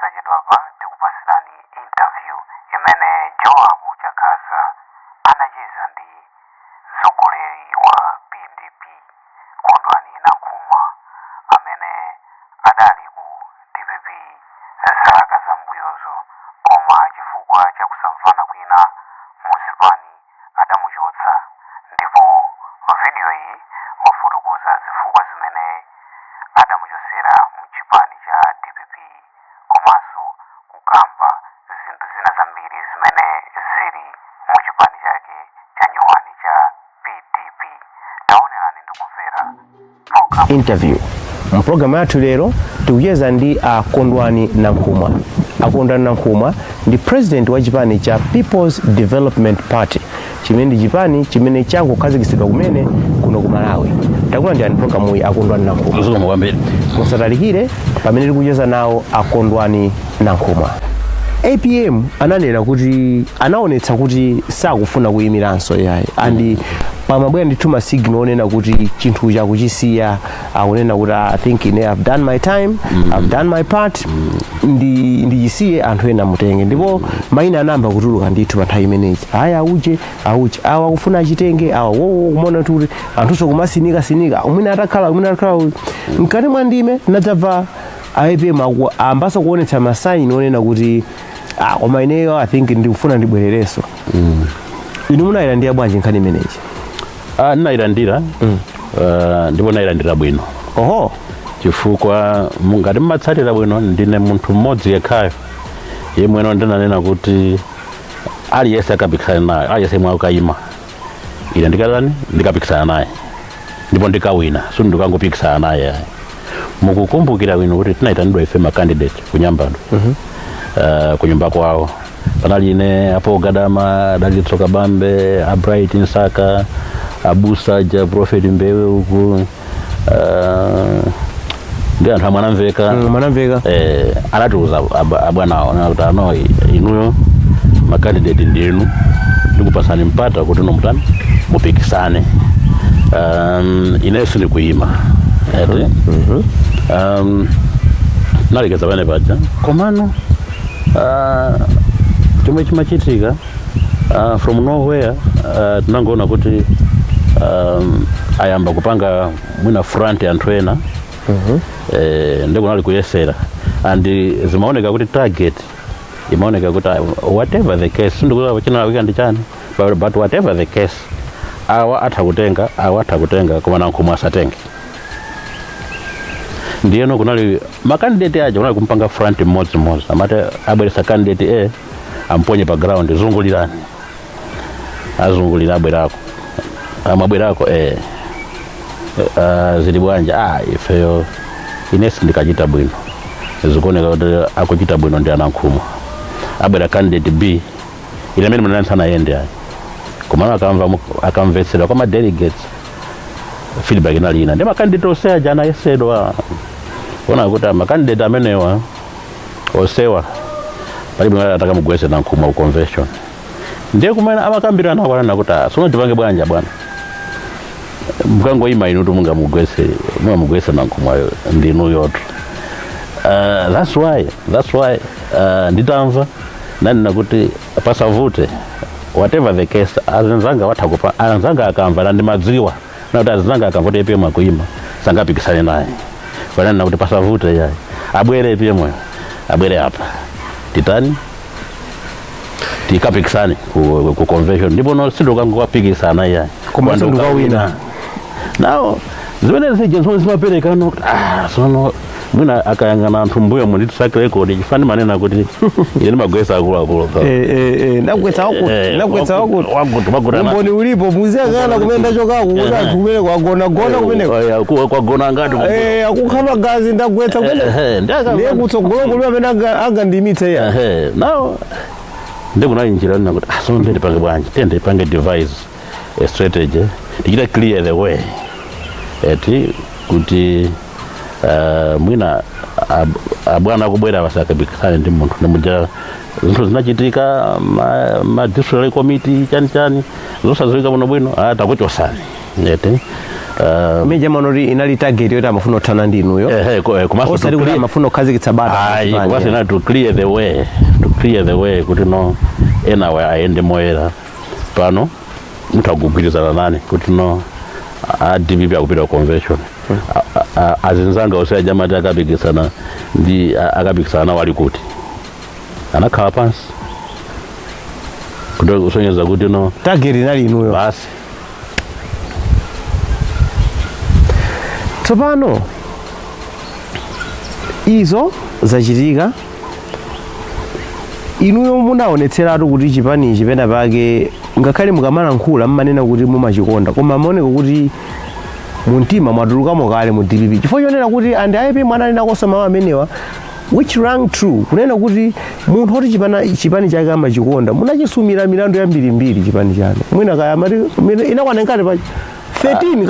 Posachedwapa tikupasirani interview imene Joab Chakhaza anacheza ndi mtsogoleri wa PDP, Kondwani Nankhumwa, amene adali ku DPP zaka zambuyozo, koma chifukwa cha kusamvana kwina muzipani adamuchotsa. Ndipo video iyi wafotokoza zifukwa zimene adamuchotsera mchipani cha DPP, komanso kukamba zinthu zina zambiri zimene zili mu chipani chake cha nyuwani cha PDP. Taonerani ndi kumvera program. Interview mpulogalamu yathu lero tikucheza ndi a Kondwani Nankhumwa. A Kondwani Nankhumwa ndi president wa chipani cha People's Development Party, chimene ndi chipani chimene changokhazikitsidwa kumene kuno ku Malawi. Takulandirani programu iyi, a Kondwani Nankhumwa. Zikomo kwambiri. Musatalikire pamene tikucheza nawo a Kondwani Nankhumwa. APM ananena kuti anaonetsa kuti sakufuna kuyimiranso yayi, and pamabwera ndithu ma signal onena kuti chinthu chakuchisiya, akunena kuti, "I think ine I've done my time, I've done my part, ndichisiye anthu ena mutenge." Ndipo mayina anayamba kutuluka ndithu pa nthawi imeneyi, aya auje auje awa akufuna achitenge awa wowo, kumaona kuti anthunso kumasinika sinika, mwina atakhala, mwina atakhala uyu. Mkati mwa ndime tinadzamva APM ambaso kuonetsa ma sign onena kuti, "Ah, koma ineyo I think ndikufuna ndibwererenso." Inu munayilandira bwanji nkhani imeneyi? Ah, ndinayilandira, ndipo nayilandira bwino. Chifukwa mungati mmatsatira bwino, ndine munthu mmodzi yekhayo yemweno ndinanena kuti aliyense akapikisana naye, aliyense yemwe akayima, ine ndikatani? Ndikapikisana naye ndipo ndikawina, so ndikangopikisana naye ayi. Mukukumbukira bwino kuti tinayitanidwa ife ma candidate kunyambadwe, kunyumba kwawo. Panali ine apo, Gadama, Dalitso Kabambe, a Bright Msaka, abusa ja Prophet Mbewe uku, ndi anthu amwe anamveka. Manamveka. Anatiuza abwanawo kuti ano inuyo ma candidate ndinu, ndikupasani mpata kuti nomutani mupikisane. Inenso ndikuyima eti. Nalekeza pene paja, komano chomwe chimachitika, from nowhere tinangoona kuti ayamba kupanga mwina front anthu ena. Ndikunali kuyesera and zimaoneka kuti target imaoneka kuti whatever the case, sindikuziwa chinalakwika ndi chani, but whatever the case, awa atha kutenga, awa atha kutenga, koma Nankhumwa asatenge. Ndiyeno kunali ma candidate aja, kunali kumpanga front mmodzimmodzi, amati abweresa candidate A, amponye pa ground, zungulirani, azungulira, abwerako, amabwerako, zili bwanja? Ah, ifeyo inesi ndikachita bwino, zikuoneka kuti akuchita bwino ndi aNankhumwa. Abwera candidate B, ine amene munali sanayende ayi, komano akamva akamvetsedwa kwa ma delegates, feedback inali ina. Ndi ma candidate onse aja anayesedwa, kuona kuti ma candidate amenewa onsewa palibe ngati atakamugwetse Nankhumwa ku convention. Ndiye kumene amakambirana akwanana kuti, "Ah, sono tipange bwanja bwana? Mukangoyima inu mungamugwetse Nankhumwayo ndinuyotu." That's why nditamva nanena kuti pasavute, whatever the case, azinzanga watha kupa, anzanga akamva na ndimadziwa nakuti azinzanga akamva kuti APM akuyima sangapikisane naye, pananena kuti pasavute yayi, abwere APM yo, abwere apa, titani? Tikapikisane ku convention. Ndipo no sindikangokapikisana iyayi. Koma sindikawina. Nawo zimene zija zomwe zimapereka no kuti ah, sono mwina akayang'ana anthu mbuyo mu ndi track record, chifani manena kuti ine ndimagwesa akuluakulu. Ndagwetsa wakuti, ndagwetsa wakuti. Wakuti wakuti. Umboni ulipo, muziyang'ana kumene ndachokako kuti anthu kumene kwagona gona kumene. Kwagona ngati akukhala gazi, ndagwetsa kumene. Ndiye kutsogolo kuli amene angandiyimitse iya. Nawo ndikunali njira nina kuti ah, sono ndiye tipange bwanji? Tiye ndipange devise a strategy, tichite clear the way eti kuti mwina abwana akubwera basakapikisane ndi munthu ndimuja. Zinthu zinachitika ma district committee chani chani zosadziwika bwino bwino, ah, takuchosani. Eti Imene amanoti inali target yoti amafuna kuthana ndi inuyo, ehe, komanso osati to kuti amafuna kukhazikitsa bata. Ayi, Chipani. komanso inali to clear the way kuti no, enawa ayende moyera. Pano mutakugwirizana nane kuti no, a DPP akupita ku convention, azinzanga onse ajamati akapikisana ndi akapikisana nawo ali kuti anakhala pansi kuti kusonyeza kuti no, Target inali inuyo. Basi. Tsopano izo zachitika, inuyo munaonetseratu kuti chipanichi pena pake, ngakhale mukamalankhula mmanena kuti mumachikonda, koma maoneka kuti mumtima mwatulukamo kale mu DPP, chifukwa chonena kuti and APM ananenakonso mawu amenewa which rang true, kunena kuti munthu oti chipani chake amachikonda, munachisumira milandu yambirimbiri chipani chanu. Mwina kaya amati inakwana ngati pa 13,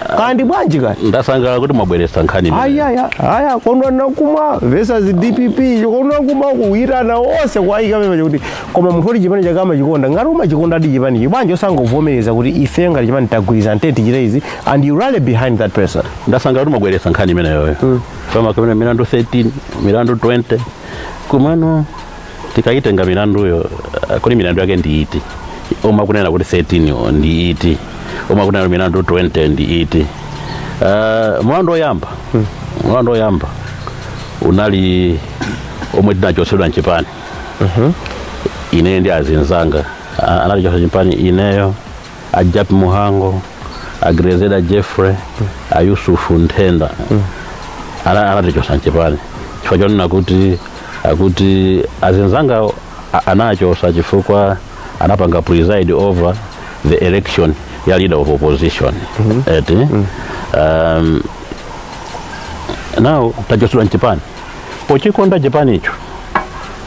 kaya ndi bwanji kaya. Ndasangalala kuti mwabweretsa nkhani imeneyi. Aya aya, Kondwani Nankhumwa versus DPP. Kondwani Nankhumwa kuwirana onse kwayika pamene kuti, koma munthu oti chipani chake amachikonda, ngati umachikonda adi chipanichi, bwanji osangovomereza kuti ife ngati chipani tagwirizana, tete tichite izi, and you rally behind that person? Ndasangalala kuti mwabweretsa nkhani imeneyoyo. Fama kamene milandu 13, milandu 20, kumano tikaitenga milanduyo, kodi milandu yake ndi iti omwe akunena kuti 13 yo ndi iti, omwe akunena kuti milandu 20 ndi iti? Mulandu woyamba unali omwe tinachotsedwa mchipani, ineyo ndi azinzanga. Anatichotsa chipani ineyo, a Jappie Mhango, a Grezelder Jeffrey, a Yusufu Nthenda. Anatichotsa mchipani chifukwa chonena kuti akuti azinzanga anachotsa chifukwa anapanga preside over the election ya leader of opposition. Eti now tachotsedwa mchipani pochikonda chipanicho,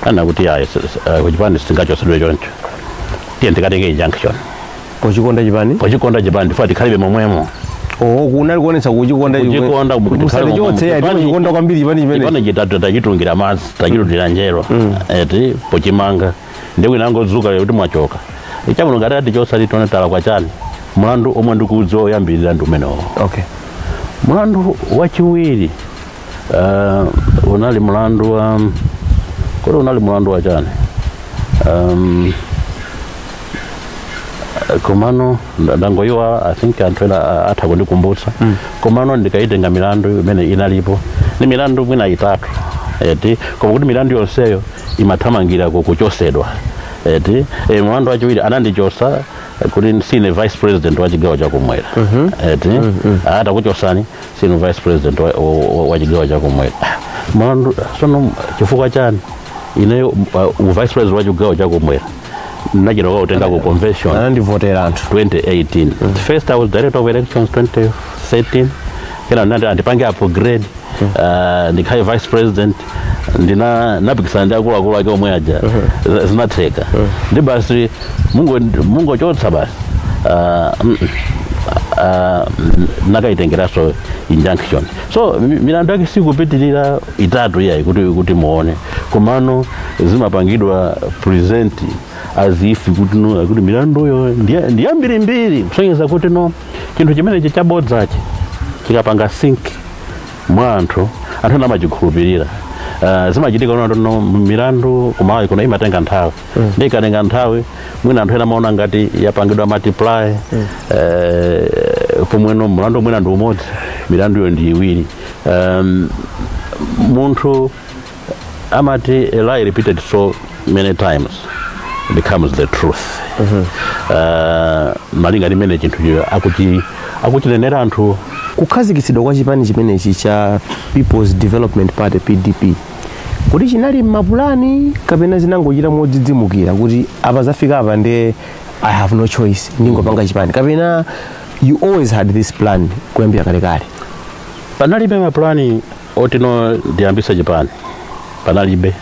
ana kuti ayi, kuchipani sitingachotsedwe choncho, tiye tikatenge injunction. Pochikonda chipani? Pochikonda chipani, tifuna tikhalibe momwemo. Oh, kunali kuonetsa kuchikonda. Kuchikonda, Musatichotse ya, timachikonda kwambiri chipani chimene. Chipani chitatu tachitungira madzi, tachitungira njero, eti pochimanga ndi kwinangodzuka lero kuti mwachoka. Chabwino, ngati atichotsa, titone tala kwa chani. Mlandu omwe ndikuudziwa oyambirira ndi umenewo. Mlandu wachiwiri unali mlandu wa, kodi unali mlandu wa chani? Komano ndangoyiwa. I think anthu ena atha kundikumbutsa. Komano ndikaitenga milandu imene inalipo ni milandu mwina itatu, eti, koma kuti milandu yonseyo imathamangira kuchosedwa, eti. Mlandu wachiwiri anandichosa kuti sine vice president wa chigawo chakumwera. Eti atakuchosani sine vice president wa chigawo chakumwera, mlandu sono chifukwa chani? Ineyo vice president wa chigawo chakumwera nachita kutenga ku convention. Anandivotera anthu. 2018. First I was director of elections 2013, kena ndinati andipange upgrade, ndikhale vice president. Ndina napikisana ndi akuluakulu ake omwe aja. Zinatheka ndi basi, mungochotsa basi. Nakaitengeranso injunction. So milandu yake sikupitirira itatu iyayi kuti muone, komano zimapangidwa present as if kuti no, kuti milanduyo ndiyambirimbiri, kusonyeza kuti no, chinthu chimenechi chabodzachi chikapanga sink mwa anthu, anthu ena amachikhulupirira. Zimachitika kuno no, milandu kumalawi kuno imatenga nthawi. Ndi ikatenga nthawi, mwina anthu ena amaona ngati yapangidwa multiply, pomweno mlandu mwina ndi umodzi, milanduyo ndi iwiri. Munthu amati a lie repeated so many times becomes the truth, malinga ndi mmene chinthu akuchinenera anthu. Kukhazikitsidwa kwa chipani chimenechi cha People's Development Party, PDP, kuti chinali m'mapulani kapena zinangochita modzidzimukira kuti apa zafika apa nde I have no choice, ndingopanga chipani, kapena you always had this plan kuyambira kalekale? Panalibe mapulani otino ndiyambise chipani, panalibe,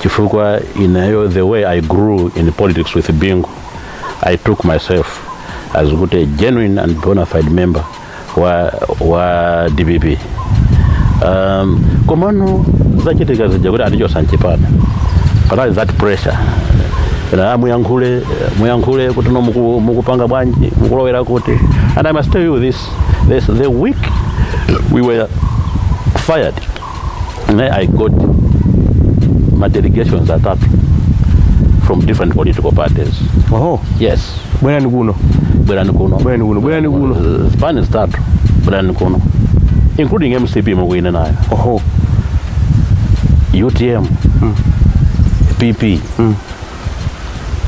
chifukwa ineyo, the way I grew in politics with Bingu, I took myself as kuti a genuine and bona fide member wa DPP. Komano zachitika zija kuti andichosa mchipani, panali that pressure. Ena, muyankhule, muyankhule kuti no mukupanga bwanji, mukulowera kuti. And I must tell you this, the week we were fired, and I got my delegations atatu from different political parties. Oho. Yes. Bwerani kuno. Bwerani kuno. Bwerani kuno, bwerani kuno. Zipani zitatu, bwerani kuno, including MCP mukuine nayo. Oho. UTM, PP,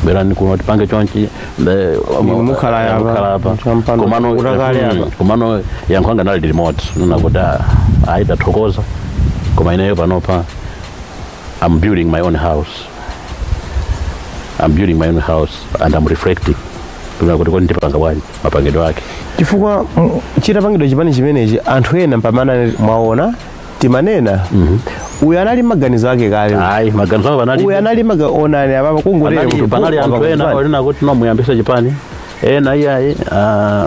bwerani kuno tipange chonchi. Inu mukhala apa, Mukhala apa. Champano, Komano utakale apa. Komano yankho anga nali limodzi, nuna kuti, "Ah, ayi, tathokoza, koma ineyo panopa I'm building my own house. I'm building my own house and I'm reflecting kuna kuti kodi ndipanga bwanji, mapangidwe ake." Chifukwa chitapangidwa chipani chimenechi, anthu ena mpamana mwaona timanena uyu anali maganizo ake kale. Ayi, maganizo ake panali. Uyu anali onani apapa kungotere. Panali anthu ena onena kuti no, muyambise chipani, ena iyayi,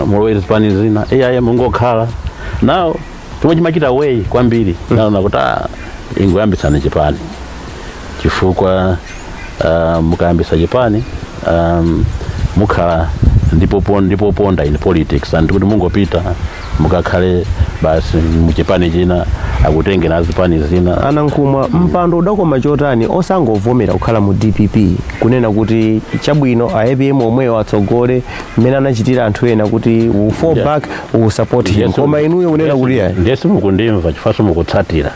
mulowere zipani zina, iyayi, mungokhala. Now chomwe chimachita weigh kwambiri, naona kuti ingoyambitsani chipani, chifukwa mukayambisa chipani mukhala ndipo ponda in politics, and kuti mungopita mukakhale basi muchipani china, akutengera zipani zina. A Nankhumwa, mpando udakoma chotani osangovomera kukhala mu DPP, kunena kuti chabwino, a APM omweyo atsogole, mmene anachitira anthu ena kuti we fall back, we will support him? Koma inuyo kunena kuti ayi. Ndiye simukundimva chifukwa simukutsatira.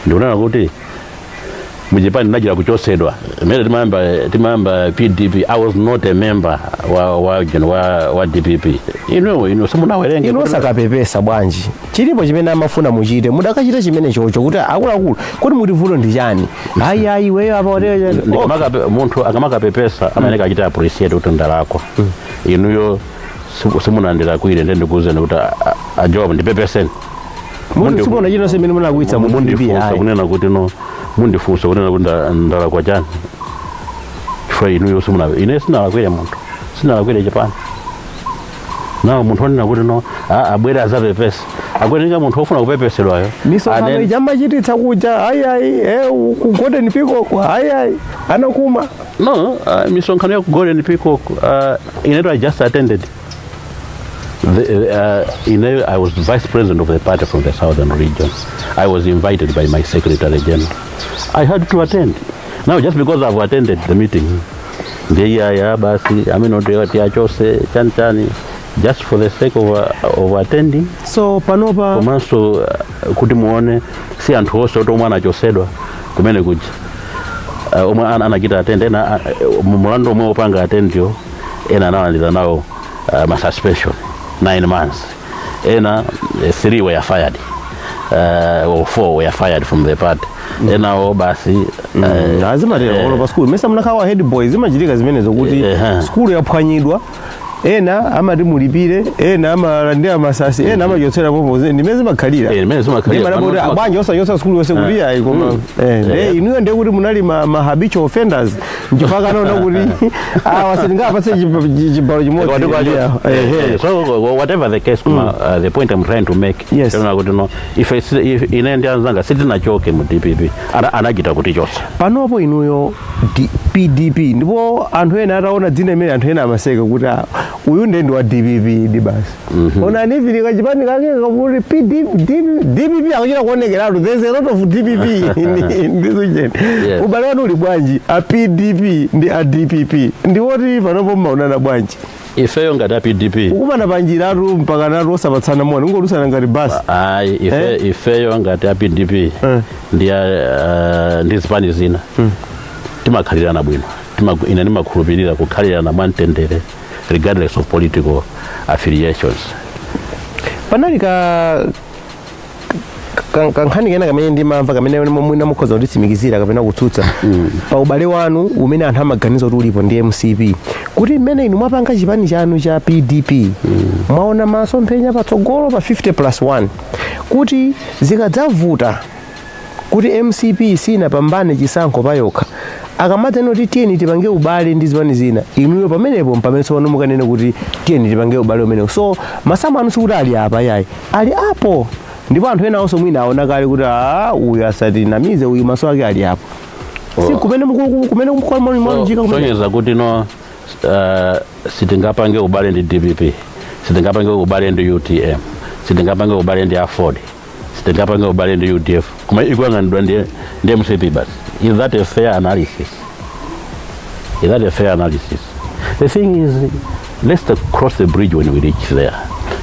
Ndikunena kuti muchipani ndinachita kuchosedwa. Imene timayamba PDP, I was not a member wa DPP. Inu simunawerenge. Inu osakapepesa bwanji? Chilipo chimene amafuna muchite, mudakachita chimene chocho kuti akuluakulu, kuti muti vuto ndi chani? Ayi, ayi, iweyo apa oteyo. Munthu akamakapepesa amayeneka achita appreciate kuti ndalakwa. Inuyo simunandilakwire, ndiye ndikuwuzeni kuti a Joab, ndipepeseni. Munthu simuona chilonse imene munakwitsa mu DPP. Mundifunsa Ayi. kunena kuti no, mundifunsa kunena kuti ndalakwa chani, chifukwa inuyo simuna. Ine sinalakwire munthu, sinalakwire chipani. Nawo munthu onena kuti no, abwere azapepesa, akwenika munthu ofuna kupepesedwayo. Misonkhano ija amachititsa kuja, ayi, ayi, ku Golden Peacock, ayi, ayi, a Nankhumwa. No, misonkhano ya ku Golden Peacock, ineto I just attended. I was vice president of the party from the southern region. I was invited by my secretary general. I had to attend. Now, just because I've attended the meeting, ndiye basi amene tiachose chani chani just for the sake of attending? So panopa Komanso kuti muone, si anthu onse oti omwe anachosedwa kumene kuja omwe anachita attend. Ena mulandu omwe opanga attendiyo, ena analandira nawo ma suspension 9 months, ena three were fired or four were fired from the party, enawo basi. Azimatero olo pa skulu, mesa munakhala head boy? Zimachitika zimenezo kuti skulu yaphwanyidwa, ena amati mulipire, ena amalandira masasi, ena amachotsera popo. Ndimene zimakhalira. Eh, ndimene zimakhalira. Ndimene kuti bwanji osachotsa skulu yonse kuti ayi, koma nde inuyo ndiye kuti munali ma habitual offenders, nchifukwa kanaona kuti awa sitingapatse chibalo chimodzi. So whatever the case, kuma, the point I'm trying to make, ndiona kuti no, if ine ndi anzanga sitinachoke mu DPP, anachita kuti chotsa. Panopo inuyo PDP, ndipo anthu ena ataona dzina imene, anthu ena amaseka kuti, "Ah, uyu ndiye ndi wa DPP ndi basi." Onani even kachipani kake kakuti DPP, akuchita kuonekeratu there's a lot of DPP ndizucheni. Ubale wanu uli bwanji, a PDP ndi a DPP? Ndiwoti panopo mmaonana bwanji? Ifeyo ngati a PDP, kukumana panjiratu mpaka natu osapatsana moni, ungolusana ngati basi. Ayi, ife, ifeyo ngati a PDP ndi ndi zipani zina timakhalirana bwino. Ine ndimakhulupirira kukhalirana mwamtendere regardless of political affiliations. Panali ka kankhani kena kamene ndimamva, kamene mwina mukhoza kutitsimikizira kapena kutsutsa, pa ubale wanu umene anthu amaganiza kuti ulipo ndi MCP, kuti mmene inu mwapanga chipani chanu cha PDP, mwaona masomphenya patsogolo pa 50 plus 1, kuti zikadzavuta kuti MCP sinapambane chisankho payokha, akamadzanena kuti tiyeni tipange ubale ndi zipani zina, inuyo pamenepo mpamene tsopano mukanene kuti tiyeni tipange ubale umenewo. So masamu anu sikuti ali apa, yayi, ali apo, ndipo anthu ena onso mwina aona kale kuti a uyu asatinamize, uyu maso ake ali apo. Si kumene kumene mwalunjika kumene. Sonyeza kuti no, sitingapange ubale ndi DPP, sitingapange ubale ndi UTM, sitingapange ubale ndi AFORD, sitingapange ubale ndi UDF, koma ikuyang'anidwa ndi MCP basi. Is that a fair analysis? Is that a fair analysis? The thing is, let's cross the bridge when we reach there.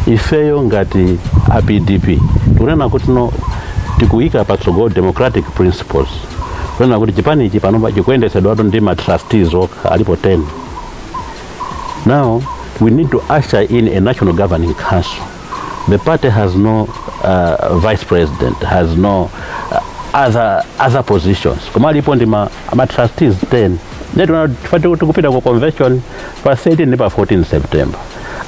Ifeyo ngati a PDP tikunena kuti no, tikuyika patsogolo democratic principles, kunena kuti chipani ichi panopa chikuyendesedwatu ndi ma trustees okha, alipo 10. Now we need to usher in a national governing council. The party has no vice president, has no other positions, koma alipo ndi ma trustees 10. Netu tikupita ku convention pa 13 ndi pa 14 September,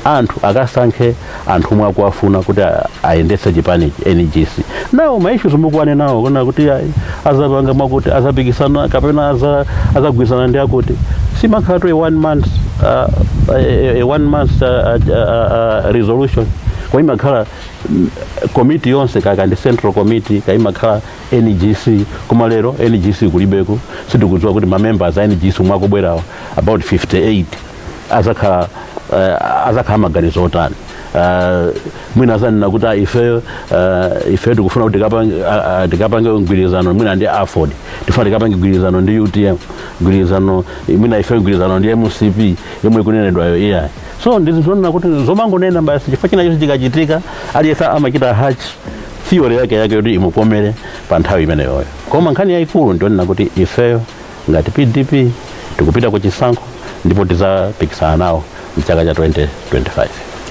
anthu akasankhe anthu omwe akuwafuna kuti ayendetse chipanichi, NGC. Nawo ma issues mukuwane nawo kuna kuti ayi, azapanga mwakuti azapikisana kapena azagwirizana ndi akuti, simakhala a one month a one month resolution, kwa imakhala committee yonse, kaka ndi central committee, kaimakhala NGC. Koma lero NGC kulibeko. Sitikudziwa kuti ma members a NGC omwe akubwerawo, about 58, azakhala maganizo otani. Mwina azanena kuti ah, ifeyo tikufuna kuti tikapange mgwirizano mwina ndi AFORD, tifuna tikapange mgwirizano ndi UTM, mgwirizano mwina ifeyo mgwirizano ndi MCP yomwe ikunenedwayo, iyayi. So ndizonena kuti zomangonena basi, chifukwa china chonse chikachitika aliyense amachita hatch theory yake yake yoti imukomere pa nthawi imeneyoyo. Koma nkhani yayikulu ndionena kuti ifeyo ngati PDP tikupita ku chisankho ndipo tizapikisana nawo mchaka cha 2025.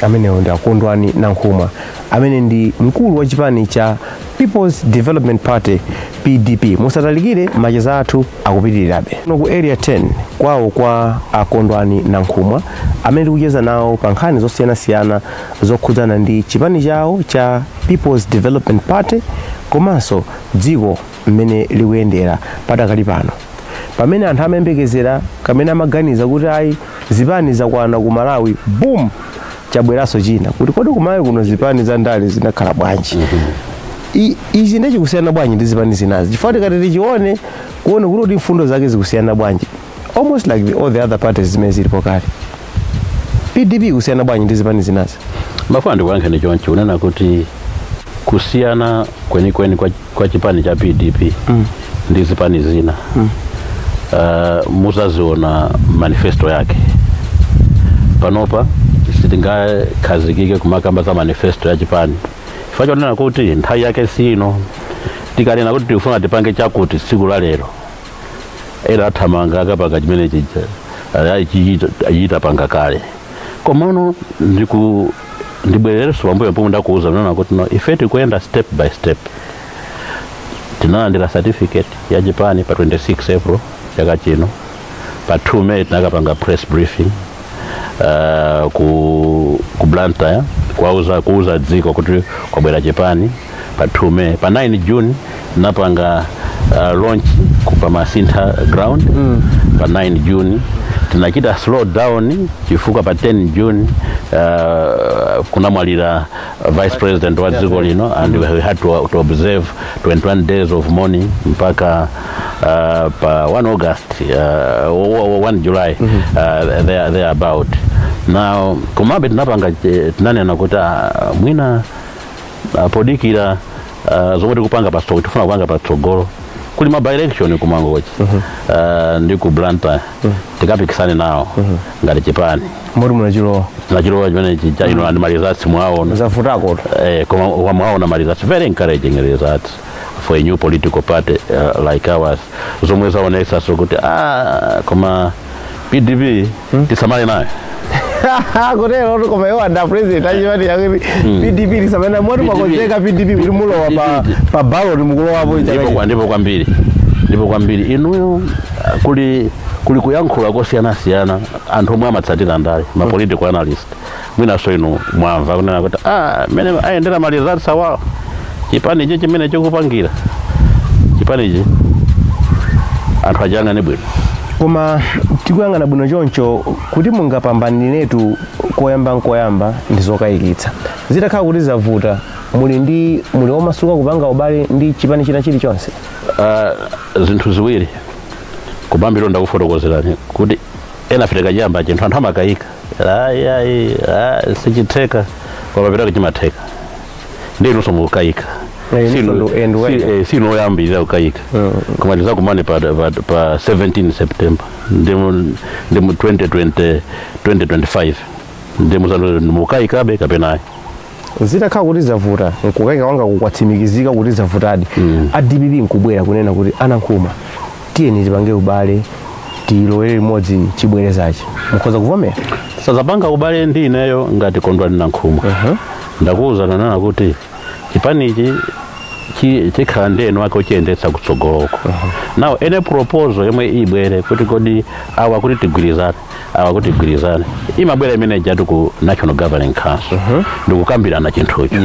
Amenewo ndi Akondwani Nankhumwa, amene ndi mkulu wa chipani cha People's Development Party, PDP. Musatalikire, macheza athu akupitirirabe kuno ku Area 10 kwawo kwa Akondwani Nankhumwa, amene tikucheza nawo pa nkhani zosiyanasiyana zokhudzana ndi chipani chawo cha People's Development Party komanso dziko mmene likuyendera padakali pano, pamene anthu amayembekezera kamene amaganiza kuti ayi, zipani zakwana ku Malawi, boom, chabweranso china kuti kodi ku Malawi kuno zipani za ndale zinakhala bwanji? Ichi ndichikusiyana bwanji ndi zipani zinazi? Chifukwa tikati tichione kuone kuti mfundo zake zikusiyana bwanji, almost like all the other parties zimene zilipo kale, PDP ikusiyana bwanji ndi zipani zinazi? Mafuna ndikuyankheni chonchi, unena kuti kusiyana kwenikweni kwa chipani cha PDP ndi zipani zina, muzaziona manifesto yake. Panopa sitingakhazikike kumakamba za manifesto ya chipani chifukwa chonena kuti nthawi yake sino. Tikanena kuti tikufuna tipange chakuti tsiku la lero, ena athamanga akapanga chimene chija achita panga kale. Komano ndibwererenso pambuyo pomwe ndakuuza nena kuti no, ife tikuyenda step by step. Tinalandira certificate ya chipani pa 26 April chaka chino. Pa 2 May tinakapanga press briefing ku Blantyre kuuza dziko kuti kwabwera chipani pa 2 May. Pa 9 June tinapanga launch ku pa Masintha ground. Pa 9 June tinachita slow down chifukwa pa 10 June kunamwalira vice president wa dziko lino and we had to observe 21 days of mourning mpaka pa 1 August, 1 July, there about now. Komabe tinapanga tinanena kuti mwina podikira zomwe tikupanga patsogolo, tifuna kupanga patsogolo, kuli ma by-election ku Mangochi ndi ku Blantyre, tikapikisane nawo ngati chipani. Moti munachilowa? Tinachilowa chimene chija ino and ma results mwaona. Zavutako. Koma mwaona ma results, very encouraging results for a new political party like ours, zomwe zaonetsa so kuti ah, koma PDP tisamale nayo. Kutero, koma iwo anda president achipani chakuti PDP lisamene moti mwakonzeka PDP kuti mulowa pa ballot, mukulowapo chaka Ndipo chino? Ndipo kwambiri, ndipo kwambiri. Inuyo kuli kuyankhula kosiyanasiyana, anthu omwe amatsatira ndale, ma political analyst, mwinanso inu mwamva kunena kuti ah, mene ayendera ma results awawo, chipani ichi chimene chikupangira chipanichi, anthu achiyang'ane bwino. Koma tikuyang'ana bwino choncho kuti mungapambaniretu koyamba nkoyamba ndi zokayikitsa. Zitakhala kuti zavuta, muli omasuka kupanga ubale ndi chipani china chilichonse? Zinthu ziwiri. Kumayambiriro ndakufotokozerani kuti ena tikachiyamba chinthu anthu amakayika, ayi ayi, sichitheka, koma pitako chimatheka. Ndi inunso mukukayika. Eh, inunso ndikukayika. Sinu oyambirira kukayika, koma tizakumane pa 17 September ndimu 2020 2025, ndimu mukayikabe kapena ayi. Zitakhala kuti zavuta, nkukayika kwanga kukwatsimikizika kuti zavutadi, a DPP nkubwera kunena kuti, "Anankhumwa, tiyeni tipange ubale, tilowere limodzi chibwerezachi," mukhoza kuvomera? Sazapanga ubale ndi ineyo ngati Kondwani Nankhumwa. Ndakuwuza nanena kuti chipanichi chikhala ndi eni ake ochiyendetsa kutsogoloko. Now, any proposal yomwe ibwere kuti kodi awa kuti tigwirizane, awa kuti tigwirizane, imabwera imene jatu ku National Governing Council ndikukambirana chinthucho.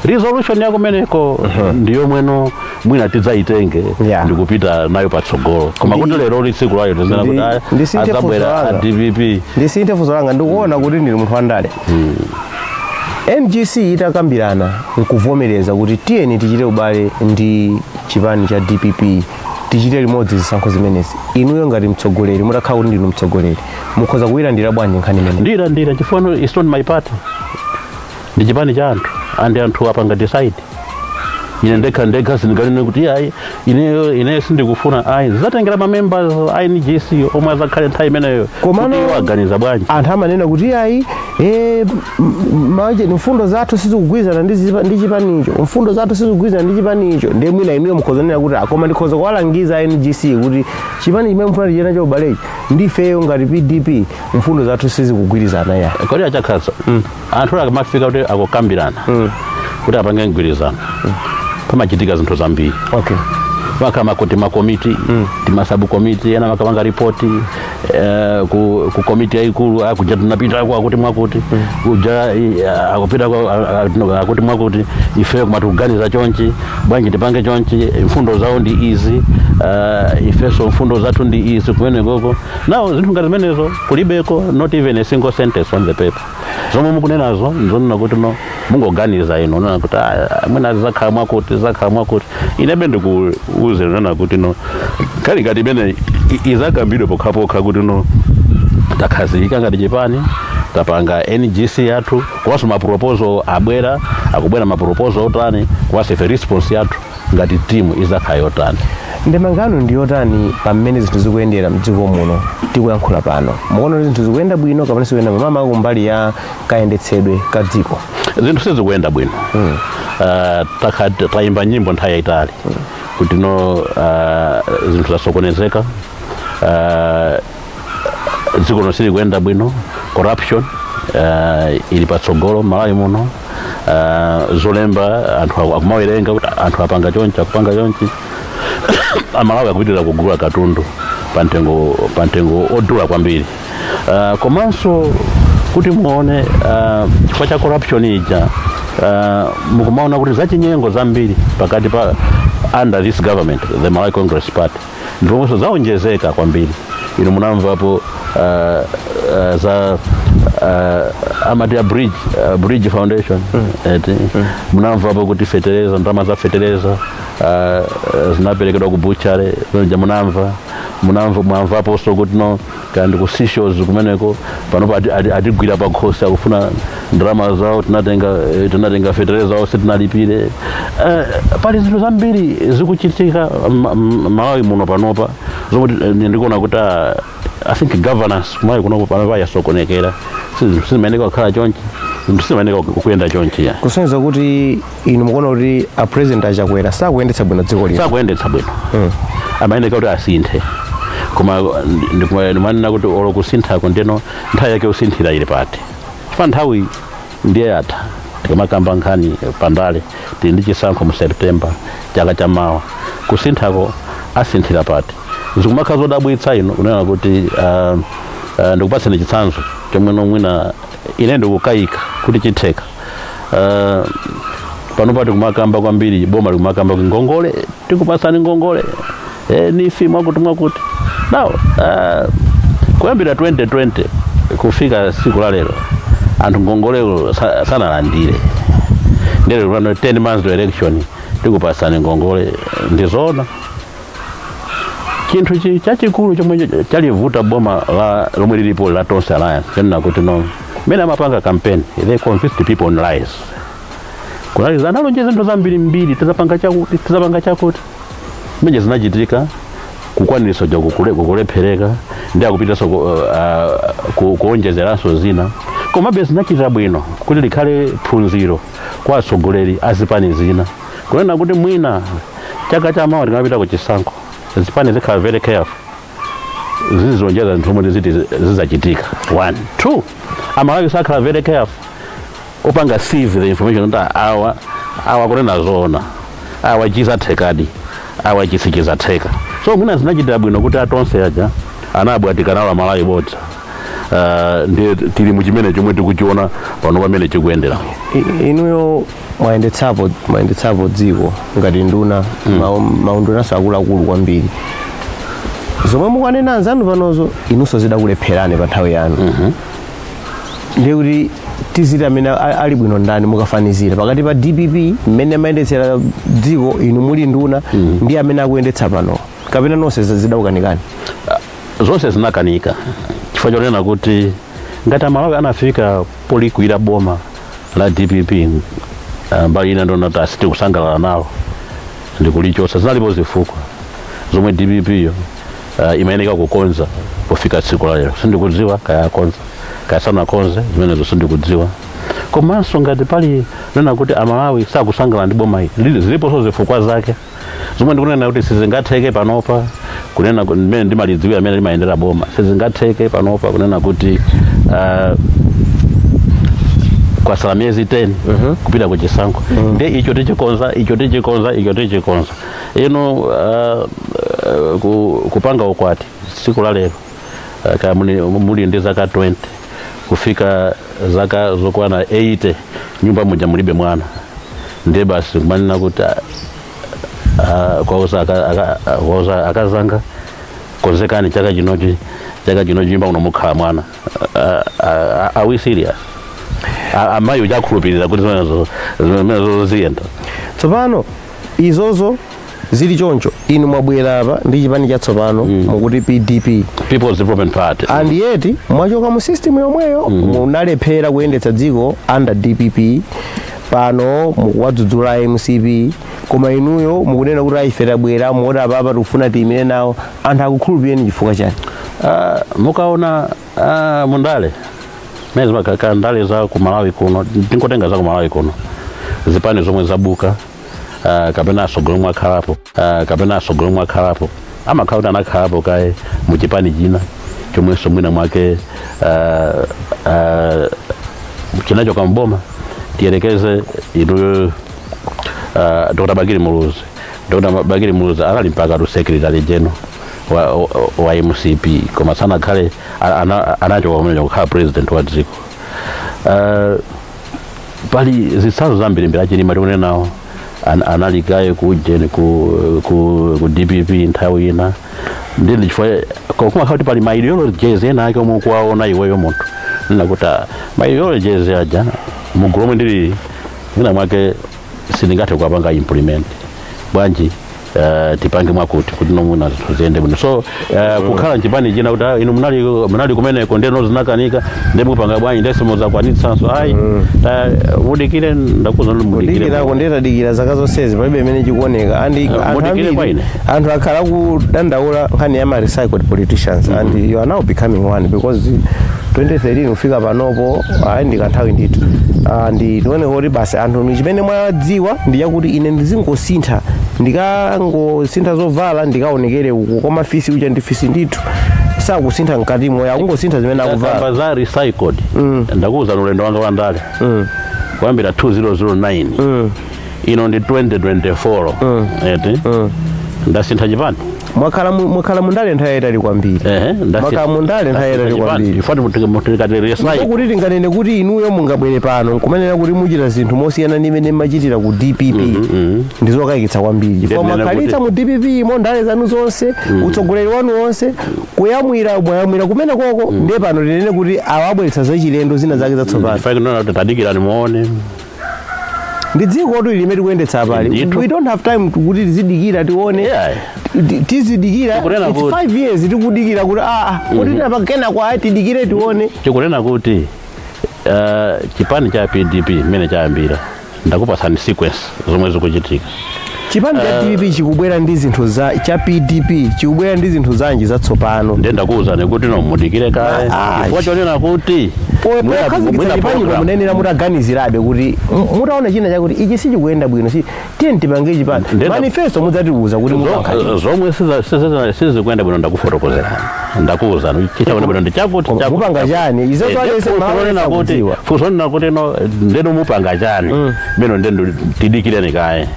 Resolution yakumeneko ndiyomweno mwina tidzayitenge ndikupita nayo patsogolo, koma kuti lero tsiku layo tizina kuti Ndisinthe adzabwera funso a langa. DPP. Ndisinthe funso langa. Ndikuona kuti ndili munthu wandale. NGC itakambirana nkuvomereza kuti tiyeni tichite ubale ndi chipani cha DPP, tichite limodzi zisankho zimenezi, inuyo ngati mtsogoleri, mutakhala kuti ndinu mtsogoleri, mukhoza kuyilandira bwanji nkhani imeneyi? Ndiyilandira chifukwa it's not my party, ndi chipani cha anthu, and anthu apanga decide. Ine ndekha ndekha sindinganene kuti ayi, ineyo ineyo sindikufuna, ayi. Zidzatengera ma members a NGC omwe azakhale nthawi imeneyo kuti iwo aganiza bwanji. Anthu amanena kuti ayi, maje mfundo zathu sizikugwirizana ndi chipanicho, mfundo zathu sizikugwirizana ndi chipanicho. Ndiye mwina inuyo mukhoza kunena kuti, "Koma ndikhoza kuwalangiza NGC kuti chipani chimene mufuna tichite nacho ubalechi, ndifeyo ngati PDP mfundo zathu sizikugwirizana ya." Kodi achakhaza, anthu akamafika kuti akukambirana kuti apange mgwirizano, pamachitika zinthu zambiri. Makama kuti makomiti, tima subcommittee, ena makapanga ripoti ku komiti yayikulu, akuja tunapita akuti mwakuti kuja akupita akuti mwakuti, ife kumati kuganiza chonchi, bwanji tipange chonchi, mfundo zawo ndi izi, ifeso mfundo zathu ndi izi kumene koko. Now, zinthu ngati zimenezo kulibeko, not even a single sentence on the paper. Zomwe mukunenazo nzonena kuti no, mungoganiza ino nena kuti, "Ah, mwina zakhala mwakuti, zakhala mwakuti." Inebe ndikuuze nena kuti no, kali ngati imene izakambidwe pokhapokha kuti no, takhazikika ngati chipani, tapanga NGC yathu, komanso ma proposal abwera, akubwera ma proposal otani, komanso ife response yathu ngati timu izakhala yotani. Ndemangano ndi yotani pamene zinthu zikuyendera mdziko muno tikuyankhula pano? Mukuona kuti zinthu zikuyenda bwino kapena sizikuyenda bwino, mama, kumbali ya kayendetsedwe ka dziko? Zinthu sizikuyenda bwino. Tayimba nyimbo nthawi yayitali kuti no, zinthu zasokonezeka, dziko lino silikuyenda bwino, corruption ili patsogolo Malawi muno. Zolemba anthu akumawerenga kuti anthu apanga chonchi, akupanga chonchi, Amalawi akupitirira kugula katundu pamtengo odula kwambiri. Komanso kuti muone, chifukwa cha corruption ija, mukumaona kuti zachinyengo zambiri pakati pa under this government, the Malawi Congress Party, ndiponso zaonjezeka kwambiri. Inu munamvapo za amati a Bridge Foundation, eti? Munamvapo kuti fetereza, ndalama za fetereza zinaperekedwa ku butchery ja. Munamva, mwamvaponso kuti no, kandi ku Seychelles kumeneko panopo atigwira pakhosi, akufuna ndalama zawo, tinatenga fetereza onse tinalipire. Pali zinthu zambiri zikuchitika Malawi muno panopa zomwe ndikuona kuti I think governance Malawi kunopo panopa yasokonekera. Sizimayeneka kukhala chonchi, zinthu sizimayeneka kuyenda chonchi ya. Kusonyeza kuti inu mukuona kuti a President Achakwera sakuyendetsa bwino dziko lino? Sakuyendetsa bwino. Amayeneka kuti asinthe, koma ndimanena kuti olo kusinthako, ndeno nthawi yake usinthira ili pati? Chifukwa nthawi ndiye yatha. Tikamakamba nkhani pandale, tili ndi chisankho mu September chaka chamawa. Kusinthako asinthira pati? Zikumakhala zodabwitsa ino kunena kuti ndikupatseni chitsanzo chomwe nomwina ine ndikukayika kuti chitheka. Pano pati kumakamba kwambiri, boma likumakamba kuti ngongole, tikupasani ngongole, NEEF, mwakuti mwakuti. Now, kuyambira 2020 kufika siku la lero, anthu ngongoleko sanalandire. Ndero pano 10 months to election, tikupasani ngongole, ndizoona? Chinthu chachikulu chomwe chalivuta boma la lomwe lilipo la Tonse Alliance, chanena kuti no, mmene amapanga campaign, they convinced people on lies. Kunali analonjeza zinthu zambirimbiri, tizapanga chakuti, tizapanga chakuti. Mmene zinachitika, kukwaniritsa ja kukulephereka, ndi akupitanso kuonjezeranso zina. Komabe zinachita bwino kuti likhale phunziro kwa atsogoleri a zipani zina, kunena kuti mwina chaka chamawa tikamapita ku chisankho, zipani zikhala very careful, zizilonjeza zinthu zomwe ziti zizachitika. One, two, Amalawi sakhala very careful opanga sieve the information kuti awa kunena zoona, awa chizathekadi, awa chisichizatheka. So mwina zinachitira bwino kuti atonse aja anabwatikana Malawi bodza. Ndiye tili muchimene chomwe tikuchiona pano pamene chikuyendera. Inuyo mwayendetsapo dziko ngati nduna, maundunanso akuluakulu kwambiri. Zomwe mukanena anzanu panozo, inunso zidakulepherani pa nthawi yanu. Ndiye kuti tiziti amene ali bwino ndani, mukafanizira pakati pa DPP mmene amayendetsera dziko inu muli nduna ndi amene akuyendetsa pano, kapena nonse zidakukanikani? Zonse zinakanika, chifukwa chonena kuti ngati Amalawi anafika polikwira boma la DPP, mbali ina ndona kuti asitikusangalala nawo ndikulichosa, zinalipo zifukwa zomwe DPP yo imayeneka kukonza pofika tsiku la lero. Sindikudziwa kaya akonza kaya sanakonze, zimenezo sindikudziwa. Komanso ngati pali nena kuti Amalawi sakusangalala ndi boma ili, ziliponso zifukwa zake zomwe ndikunena kuti sizingatheke panopa kunena mmene ndimalidziwira mmene limayendera boma. Sizingatheke panopa kunena kuti kwasala miyezi 10 kupita ku chisankho, ndi icho tichikonza, icho tichikonza, icho tichikonza. Ino kupanga ukwati tsiku la lero, kaya muli ndi zaka 20 kufika zaka zokwana 80, nyumba muja mulibe mwana, ndiye basi kumanena kuti kwauza akazanga, "Konzekani, chaka chinochi, chaka chinochi nyumba muno mukhala mwana." Are we serious? Amayi uchakhulupirira kuti zimenezo ziyenda? Tsopano izozo zili choncho, inu mwabwera apa ndi chipani chatsopano, mukuti PDP. People's Development Party. And yet mwachoka mu system yomweyo. Munalephera kuyendetsa dziko under DPP, pano mukuwadzudzula MCP, koma inuyo mukunena kuti ife tabwera muoti apapa tikufuna tiyimire nawo. Anthu akukhulupireni chifukwa chani? Mukaona mundale mene zimakhala ndale za ku Malawi kuno, tingotenga za ku Malawi kuno, zipani zomwe zabuka kapena asogolo mwakhalapo, amakhala kuti anakhalapo kaye muchipani china chomwenso mwina mwake chinachoka mboma. Tiyerekeze inuyo, Dr. Bakili Muluzi. Dr. Bakili Muluzi anali mpaka tu secretary general wa MCP, koma sanakhale, anachoka kumene kukhala president wa dziko. Pali zitsanzo zambirimbiri. Achilima tikunenawo anali kaye ku ku DPP nthawi ina. Ndi chifukwa kumakhala kuti pali ma ideologies ena ake omwe ukuwaona iweyo munthu, nena kuti ma ideologies aja mugulu omwe ndili mwina mwake sindingathe kuwapanga implement bwanji, tipange mwakuti kuti nomwina zinthu ziyende bwino. So kukhala mchipani china kuti inu munali kumeneko, ndeno zinakanika, ndi mupanga bwanji, ndese muzakwanitsanso? Ayi, mudikire, ndakuza kuti mudikire. Kudikirako ndetadikira zaka zonsezi, palibe imene chikuoneka. And anthu Mudikire kwa ambiri ine. anthu akhala kudandaula nkhani ya ma recycled politicians, and you are now becoming one, because 2013 kufika panopo, ayi, ndi kanthawi ndithu. Ndi tione kuti basi anthu chimene mwadziwa ndi chakuti ine ndizingosintha, ndikangosintha zovala ndikaonekere uku, koma fisi uja ndi fisi ndithu, sakusintha mkatimo, akungosintha zimene akuvala. Kamba za recycled, ndakuuza ulendo wanga wa ndale kuyambira 2009, ino ndi 2024, eti ndasintha chipani. Mwakhala mundale nthawi yayitali kwambiri. Ehe. Mwakhala mundale nthawi yayitali kwambiri. Tikati recycle Kuti tinganene kuti inuyo mungabwere pano nkumanena kuti muchita zinthu mosiyana ndi imene mmachitira ku DPP, ndi zokayikitsa kwambiri, chifukwa Ndinene mwakhalitsa mu DPP mo ndale zanu zonse, utsogoleri wanu wonse, kuyamwira mwayamwira kumene koko. Ndiye pano tinene kuti awabweretsa zachilendo zina zake zatsopano? Ndifake kuti tadikirani muone. Ndi dziko tu limene tikuyendetsa pali. Ndithu. We don't have time kuti tizidikira tione. Tizidikira. Tikunena It's kuti- 5 years tikudikira kuti kuti tinapakena kwa tidikire tione. Tikunena kuti chipani cha PDP mmene chayambira, ndakupasani sequence zomwe zikuchitika. Chipani cha DPP chikubwera ndi zinthu za cha PDP chikubwera ndi zinthu zanji zatsopano? Ndiye ndakuwuzani kuti no, mudikire kaye, chifukwa chonena kuti Pokhazikitsa mwina chipanicho program- munenera mutaganizirabe kuti mutaona china chakuti ichi sichikuyenda bwino, si tiye tipange chipani. Manifesto mudzatiuza kuti mukankha. Zomwe sizikuyenda bwino ndakufotokozerani, ndakuwuzani chichakuyenda bwino ndi chakuti, Koma chakuti, mupanga chakuti. chani? Izo Ndiye Malawi funso lonena kuti sakudziwa. funso lonena kuti no, ndeno mupanga chani meno, ndendo tidikireni kaye.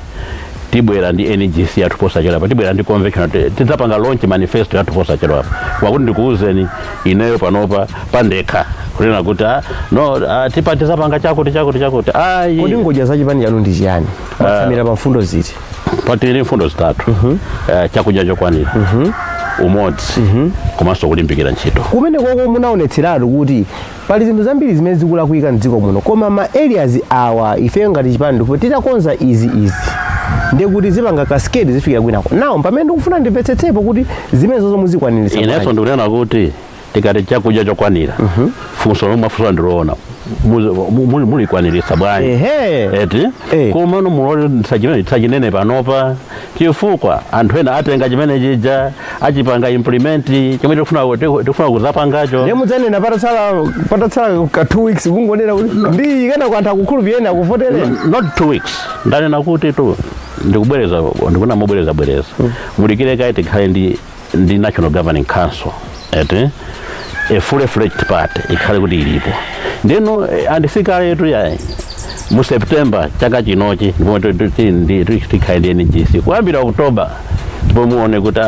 Tibwera ndi NGC yathu posachedwapa, tibwera ndi convention, tidzapanga launch manifesto yathu posachedwapa. Kwakuti ndikuwuzeni ineyo panopa pandekha kunena kuti no, tipa tizapanga chakuti, chakuti, chakuti, ayi. Kodi ngodya za chipani chanu ndi chiyani? Mwatsamira pa mfundo ziti? Patili mfundo zitatu: chakudya chokwanira, umodzi, komanso kulimbikira ntchito. Kumene koko munaonetseratu kuti pali zinthu zambiri zimene zikulakwika mdziko muno, koma ma areas awa ifeyo ngati chipani ndipo titakonza izi izi, ndiye kuti zipanga cascade zifikira kwinako. Nawo pamene ndikufuna ndimvetsetsepo kuti zimene zozo muzikwaniritsa Inenso bwanji? ndikunena kuti tikati chakudya chokwanira, funso lomwe mafunso ndiloona mulikwaniritsa bwanji? Eti? Koma no, mulole tisachinene panopa, chifukwa anthu ena atenga chimene chija achipanga implement chomwe tikufuna kuzapangacho. Ndiye mudzanena patatsala ka 2 weeks, kungonena kuti ndi kana ku anthu akukhulupireni, akuvotereni. Not 2 weeks. Ndanena kuti tu ndikubwereza, ndikuna mobwereza bwereza, mulikire kaye tikhale ndi National Governing Council, eti, a fully fledged party ikhale kuti ilipo. Ndeno andisikaletu yayi, mu September chaka chinochi ndipo tikhale ndi NGC kuyambira October, ndipo muone kuti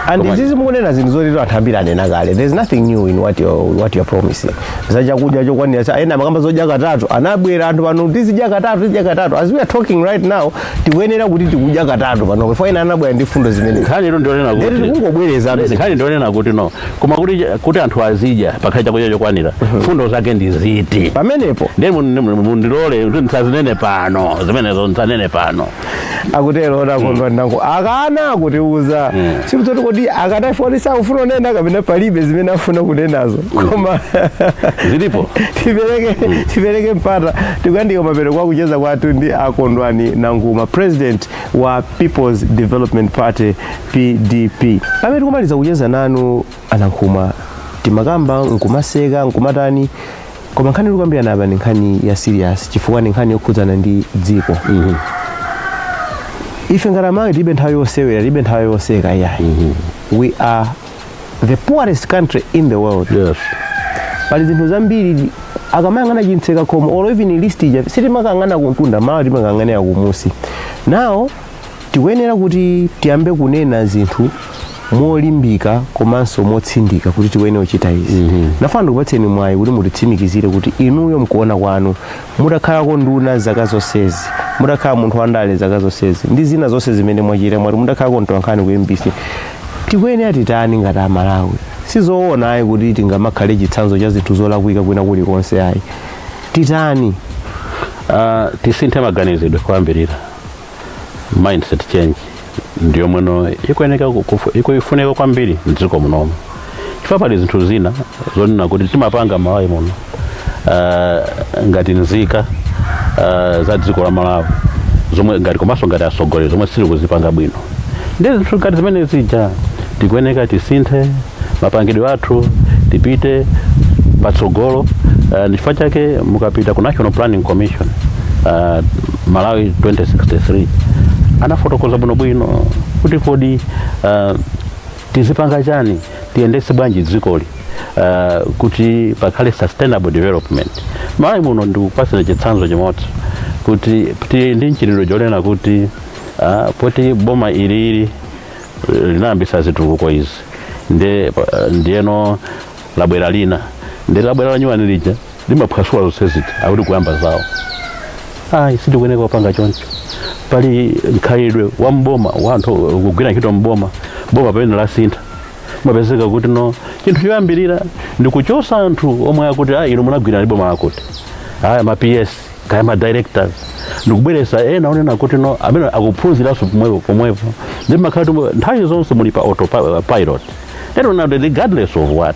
And izizi mukunena zinthu zoti anthu ambiri anena kale. There's nothing new in what you're promising. Za chakudya chokwanira, ena makamba zodya katatu, anabwera anthu pano, tizidya katatu, tizidya katatu. As we are talking right now, tikuyenera kuti tikudya katatu pano before ena anabwera ndi fundo zimene. Nkhani ilo ndionena Ndeti kuti tikungobwereza. Nkhani ndionena kuti no, koma kuti anthu azidya pakhale chakudya chokwanira, fundo zake ndi ziti? Pamenepo. Ndiye mundilole kuti ndisazinene pano zimenezo, ndisanene pano. Akutero a Kondwani Nankhumwa, akana kutiuza. Sikuzoti kodi akana foni sakufuna kunena kapena palibe zimene afuna kunenazo, koma Zilipo. Tipereke mpata. Tikuyandika mapeto kwa kucheza kwathu ndi a Kondwani Nankhumwa, president wa People's Development Party, PDP. Pamene tikumaliza kucheza nanu a Nankhumwa, timakamba nkumaseka nkumatani, koma nkhani tikukambirana apa ni nkhani ya serious, chifukwa ni nkhani yokhudzana ndi dziko. Ife ngati Amalawi tilibe nthawi yosewera, tilibe nthawi yoseka iyayi. We are the poorest country in the world. Pali zinthu zambiri akamayang'ana chitseka khomo or even list ija, sitimakang'ana kuntunda mawa, timakang'anira kumusi. Now tikuyenera kuti tiyambe kunena zinthu molimbika komanso motsindika kuti tikuyenera kuchita izi. Nafuna ndikupatseni mwayi kuti mutitsimikizire kuti inuyo mkuona kwanu, mutakhalako nduna zaka zonsezi, mutakhala munthu wandale zaka zonsezi ndi zina zonse zimene mwachita, mwati mutakhalako mtolankhani ku MBC, tikuyenera titani ngati Amalawi? Sizoona ayi kuti tingamakhale chitsanzo cha zinthu zolakwika kwina kulikonse ayi. Titani? Tisinthe maganizidwe kuyambirira. Mindset change ndiyo mweno ikuyeneka ikuifunika kwambiri mdziko munomu, chifukwa pali zinthu zina zonena kuti timapanga Malawi muno ngati nzika za dziko la Malawi, zomwe ngati komanso ngati atsogoleri, zomwe sitili kuzipanga bwino. Ndi zinthu ngati zimene zija tikuyeneka tisinthe mapangidwe athu, tipite patsogolo. Ndi chifukwa chake mukapita ku National Planning Commission, Malawi 2063 anafotokoza bwinobwino kuti kodi tizipanga chani, tiyendetse bwanji dzikoli kuti pakhale sustainable development Malawi muno. Ndikupasira chitsanzo chimodzi kuti tili ndi mchitidwe chonena kuti poti boma ilili linayambisa zitukuko izi, ndiyeno labwera lina, ndi labwera la nyuwani lija limaphwasula zonse zija, akuti kuyamba zawo. Ayi, sitikuyeneka kupanga choncho. Pali mkhalidwe wa mboma wa anthu kugwira ntchito mboma. Boma pamene lasintha, mapezeka kuti no, chinthu choyambirira ndi kuchosa anthu omwe akuti, ah, inu munagwira ndi boma lakuti, aya ma PS kaya ma directors. Ndikubweresa ena onena kuti no, amene akuphunziranso pomwepo pomwepo, ndi makhala kuti nthawi zonse muli pa autopilot. Lero now, regardless of what,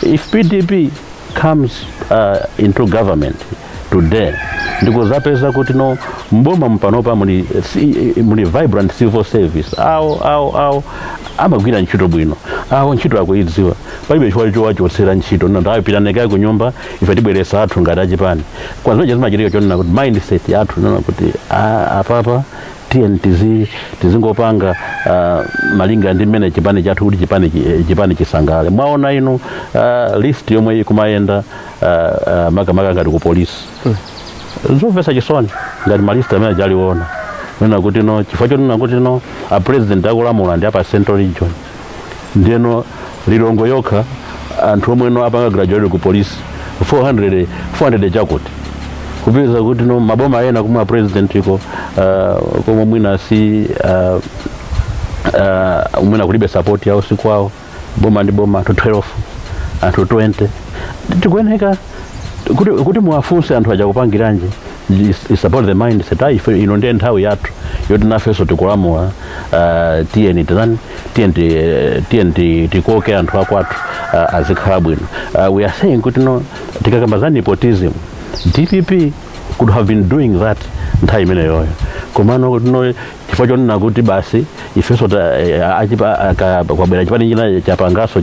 if PDP comes into government today, ndikuzapeza kuti no, mboma mpanopa muli vibrant civil service, awo awo awo amagwira ntchito bwino, awo ntchito akuidziwa, palibe chifukwa chowachotsera ntchito. No, ndawapita ku nyumba, ife tibweresa athu ngati achipani. Kwa zimene zimachitika chonena kuti mindset yathu nona kuti apapa tiye tizingopanga malinga ndi mmene chipani chathu, kuti chipani chisangale. Mwaona inu list yomwe ikumayenda makamaka ngati ku polisi, zomvetsa chisoni ngati ma list amene ajaliwona nena kuti no, chifukwa chonena kuti no, a president akulamula ndi apa Central Region, ndiyeno Lilongwe yokha anthu omwe no apanga graduate ku polisi 400 400 chakuti, kupeza kuti no, maboma ena kumwe a president iko komwe mwina si mwina kulibe support yawo sikwawo, boma ndi boma anthu 12, anthu 20. Tikuyeneka kuti muwafunse anthu aja kupangiranji. Is about the mindset. Ife ino ndiye nthawi yathu yoti nafenso tikulamula. Tiyeni titani, tiyeni tikoke anthu akwathu azikhala bwino. We are saying kuti no, tikakamba za nepotism, DPP could have been doing that nthawi imeneyoyo, komano kuti no, chifukwa chonena kuti basi ifenso kwabwera chipani china chapangaso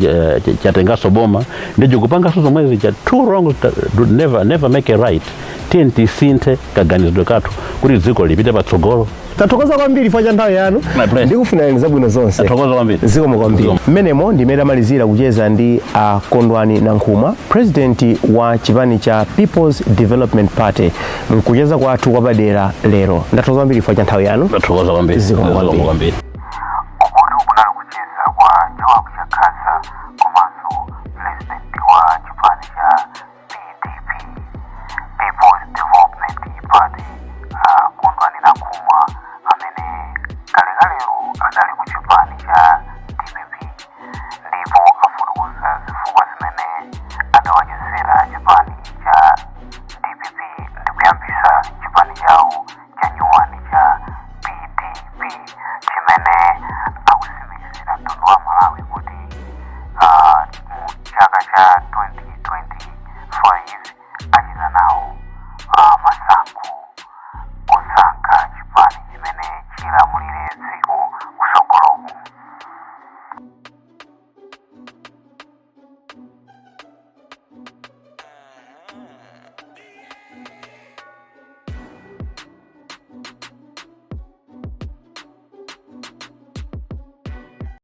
chatengaso boma, ndicho kupangaso zomwezi cha two wrongs do never, never make a right. Tiye tisinthe kaganizidwe kathu kuti dziko lipite patsogolo. Tathokoza kwambiri chifukwa cha nthawi yanu. My pleasure. Ndikufunirani zabwino zonse. Tathokoza kwambiri. Zikomo kwambiri. Mmenemo ndimene amalizira kucheza ndi a Kondwani Nankhumwa, president wa chipani cha People's Development Party, mkucheza kwathu kwapadera lero. Ndathokoza kwambiri chifukwa cha nthawi yanu. Tathokoza kwambiri. Zikomo kwambiri. Zikomo kwambiri. Ukuti kunali kucheza kwa Joab Chakhaza komanso president wa chipani cha PDP, People's Development Party, Kondwani Nankhumwa, amene kalekalero adali ku chipani cha DPP, ndipo afotokoza zifukwa zimene adawachezera chipani cha DPP ndi kuyambisa chipani chawo cha nyuwani cha PDP, chimene akutsimikizira mtundu wa Malawi kuti mu chaka cha